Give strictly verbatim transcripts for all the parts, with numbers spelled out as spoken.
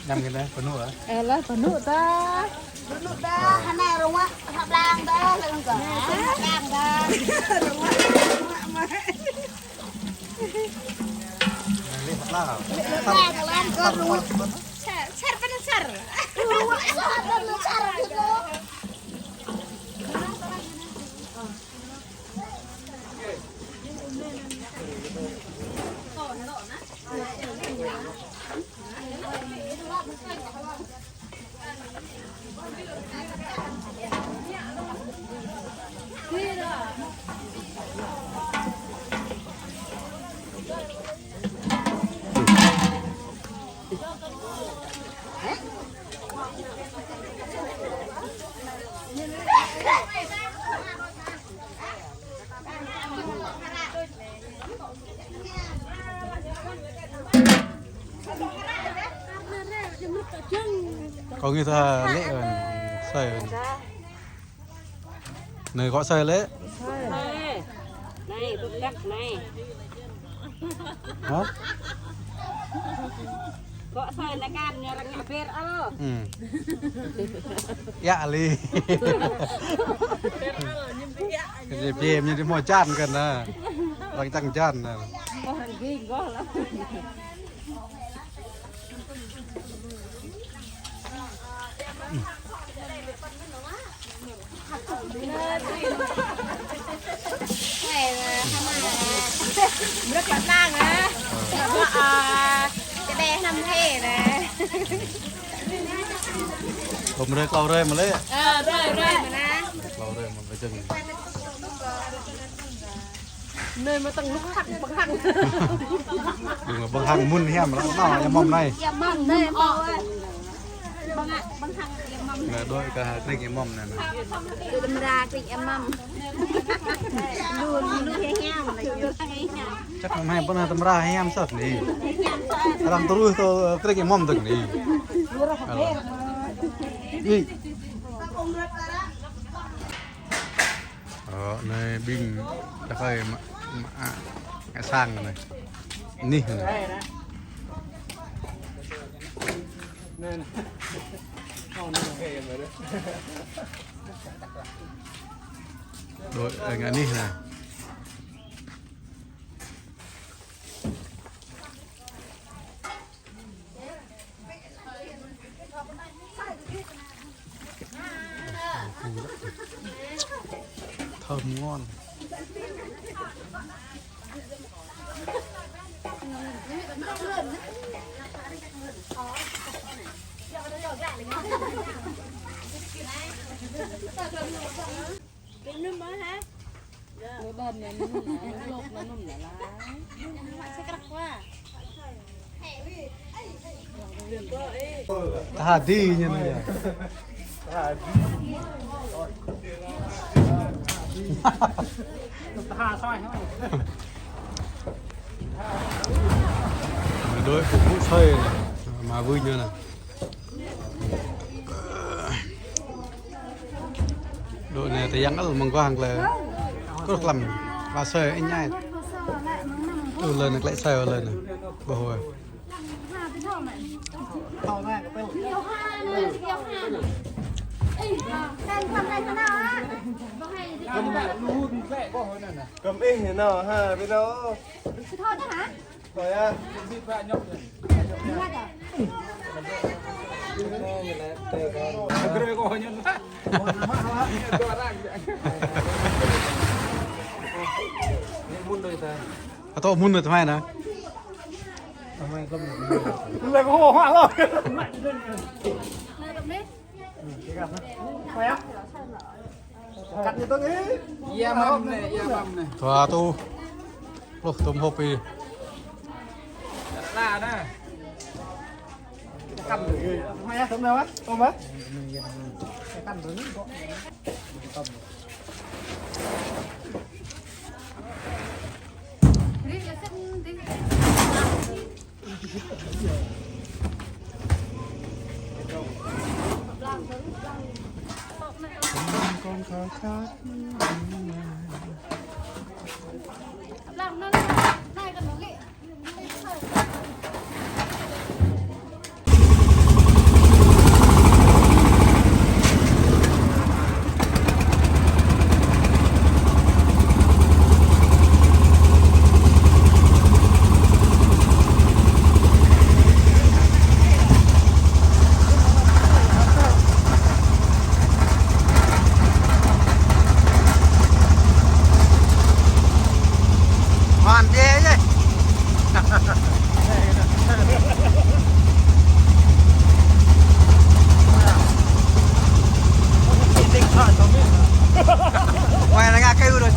Năm nghìn đấy, pơnŭ hă? Ơ, lah, pơnŭ ta. Pơnŭ ta, hơnai rơngot, hơblang ta, lơ̆ng ta. Hơblang ta. Rơngot, rơngot mă. Lĕ hơblang. Lĕ hơblang, hơblang, kơ rơngot. Sar, sar, pơnŭ sar. Rơngot, sar, pơnŭ sar, gitu. Kâo ngih ta lĕ, ơ, asơi. Anai kâo asơi lĕ. Anai, anai, tŭ đăk anai. Hă? Kâo asơi anai kăn, ñu arăng ngă ber ôh. Hmm. Yă li. Kơ jĕ pia ñu dih hmâo hơjan kơ anai. Arăng čang hơjan anai. Mrơ̆k lăng lăng ah. Lăng lăng ah. Čơđeh năm hê nè. Kâo mrơ̆k klâo hrơi mă lĕ. Ơ, hrơi, hrơi mơ̆n ah. Klâo hrơi mă lĕ jơ̆ng. Anai mă tăng lŭk hăng, ƀơ̆ng hăng. Ƀơ̆ng, ƀơ̆ng hăng mŭn hiam lăng nao, ia mơ̆m anai. Ia mơ̆m anai, mơ̆m. Ƀơ̆ng hăng, ƀơ̆ng hăng, ia mơ̆m. Anai đuaĭ kơ kring ia mơ̆m anai. Đuaĭ tơmra kring ia mơ̆m. Lu, lu hiam hiam, lu hiam hiam. Čăk mơ̆m hai ƀơ̆ng hăng tơmra hiam sat anai. Arăng truh tơ kring ia mơ̆m tơ̆ng anai. Alơ. Ih. Ơ, anai ƀing đah kơi mă, mă, a, ngă sang anai. Anih anai. Đuaĭ, ơ, ngă anih anai. Thơm ngon. Cái nước mới hả? Nó đần này, nó nụm này, nó lột nó nụm này là. Nó sẽ cắt qua. Hadi ñu anai. Đuaĭ pơpŭ asơi anai, mă wưi ñu anai. Đuaĭ anai tơyang ăl mơguah hăng klĕ. Kơ klăm. Ba asơi inh ai. Ơ, lơi anai klĕ asơi lơi anai. Ƀuh wơ̆. Kơm ih nao ha, ƀiă nao. Thôi à. Atâo mŭn đơi tơmai anai. Lăng hô hua lơ. Cắt như tôi nghĩ. Ia mơ̆m anai, ia mơ̆m anai. Dua rơtuh pluh tơm hôp ih. Cắt anai. Tôm hơm á? Tôm hơm á? Cắt anai. Hoàn ghê chứ. Ngoài là ngã kêu rồi.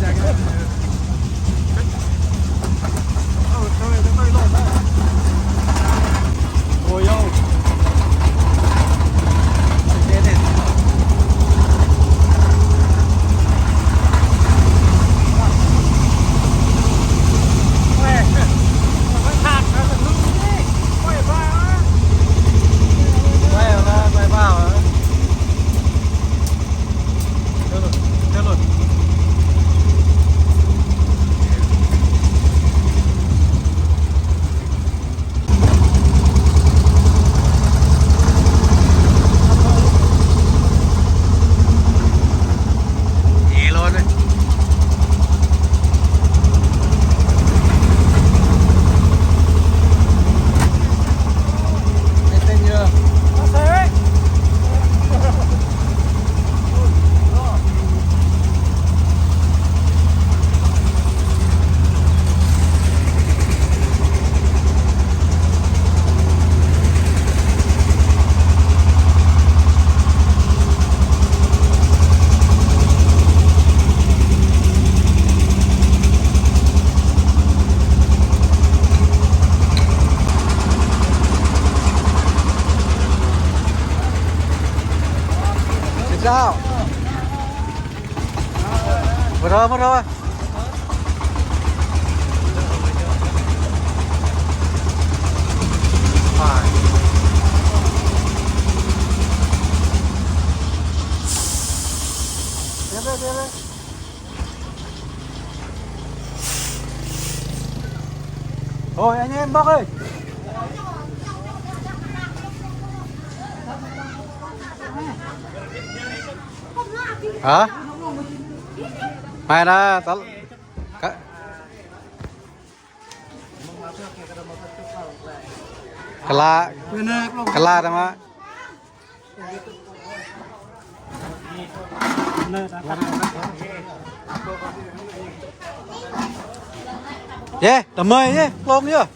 Xin chào. Mưa thôi, mưa thôi. Ôi, anh em Bắc ơi. Hả? Mai ra tal-, ka-, kala, kala tama. Yeh, tơmơi yeh, klông yơh.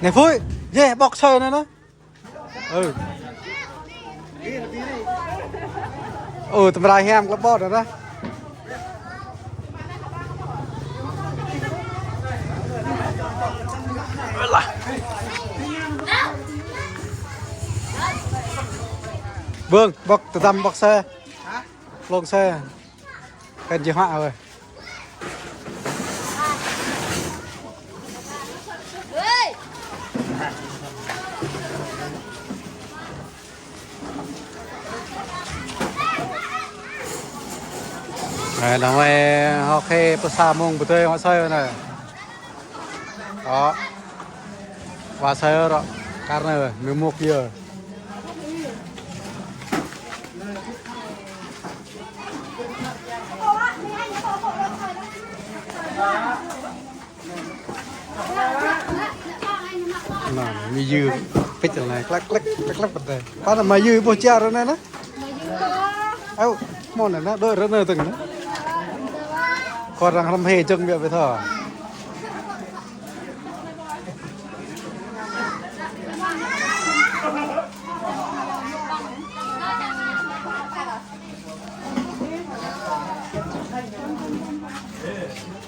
Anai Phúi, yeh, ƀŏk asơi anai nă. Ơ. Ơ, tơmra hiam klă ƀô̆ anai nă. Bưng, ƀŏk tơdăm ƀŏk asơi. Klông asơi. Kơnơ̆ng jơhă ơi. Anai, đơmơi hơ̆k hĭ pơsa mông pơdơi mă asơi anai. Ơ. Wa asơi rŏ. Kar anai, mơ̆ mŭk yơh. Anai, mơyư pĭt anai, klăk, klăk, klăk, klăk, pơdai. Pă anai mơyư ƀuh čar anai nă? Ơ, mơ̆n anai nă, đôč rơnơ tơ̆ng nă. Kơ arăng hrăm hê jơ̆ng biă biă thâo.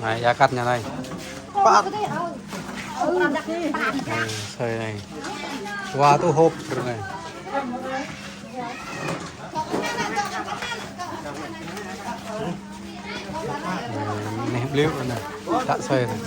Anai, ia kăt ñu anai. Pă. Anai, asơi anai. Wa tŭ hôp anai. Anai, neh bliu anai. Tă asơi anai.